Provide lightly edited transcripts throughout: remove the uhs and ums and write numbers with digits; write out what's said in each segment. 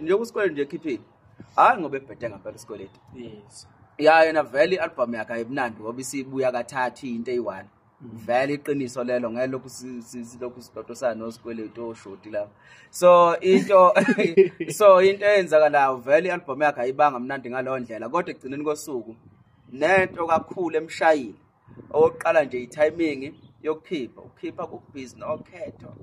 Njengoba uSikweletu nje ekhiphile, hhayi ngoba ebhede ngempela uSikweletu. Yes. Ya, yena vele i-album yakhe ayimnandi ngoba isibuya kathathu into eyi-one. Vele iqiniso lelo, ngeke lokhu silokhu sidodosana noSikweletu oshoti lapho. So into eyenzakalayo, vele i-album yakhe ayibanga mnandi ngaleyo ndlela, kodwa ekugcineni kosuku nento kakhulu emshayile, okokuqala nje i-timing yokukhipha, ukukhipha kubhizi nokhetho,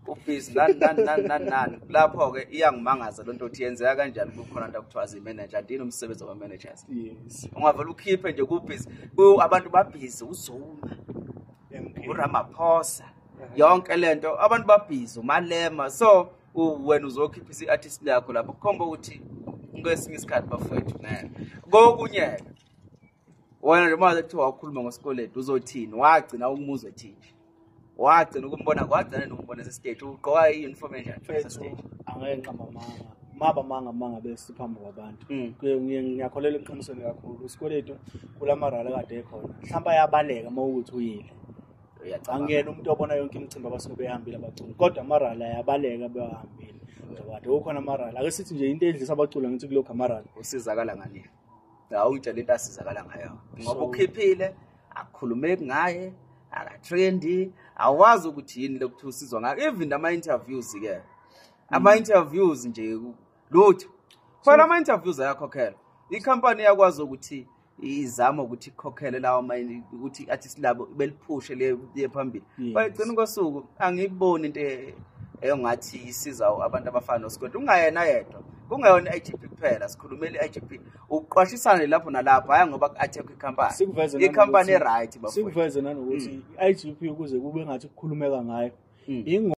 kubhizi nani nani nani nani nani. Lapho-ke iyangimangaza loo nto ukuthi yenzeka kanjani, kukhona nto kuthiwa ziyi-manager, andini umsebenzi wama-managers. Ungavele ukhiphe nje kubhizi, abantu babhizi, uZuma, MK. uRamaphosa, yonke lento, abantu babhizi, uMalema, so wena uzokhiphisa i-artist lakho lapho, kukhomba ukuthi kwesinye isikhathi, bafowethu, ngeke. Kokunye-ke wena nje uma kuthiwa wakhuluma ngoSikweletu, uzothini? Wagcina ukumuzwa ethini? Wagcina ukumbona? Wagcina nokumbona sesiteji ugqoka i-uniform enjani? Mfethu, sesiteji? Angeke ngiqamba amanga, maba manga manga besiphambi kwabantu. Ngiyakholelwa eqinisweni kakhulu. USikweletu kulama-rally kade ekhona, mhlawumbe ayabaleka uma ukuthi uyile. Uyacabanga. Angiyena umuntu obona yonke imicimbi abasuke behambile abaculi, kodwa ama-rally ayabaleka bewahambile kade kukhona ama-rally. Ake sithi nje into edlisa abaculi, ngithi kulokhu ama-rally. Usizakala ngani? Awungitshela into asizakala ngayo, ngoba So ukhiphile, akukhulumeki ngaye, akatrendi, awazi ukuthi yini lokuthiwa usizwa ngayo. Even ama-interviews ke, ama-interviews nje lutho phela, ama-interviews ayakhokhelwa. Ikhampani iyakwazi ukuthi izame ukuthi ikhokhele lawo ukuthi i-artist labo beliphushe liye phambili. But ekugcineni kosuku angiyiboni into engathi isiza abantu abafana noSikweletu, ungayena yedwa, kungeyona i-IGP kuphela. Sikhulumela i-IGP, ukuqwashisana lapho nalapho, hhayi ngoba ku-attack ikhampani. Sikuveze Ikhampani nanokuthi e-right, bafowethu. Sikuveze nanokuthi i-IGP ukuze kube ngathi kukhulumeka ngayo.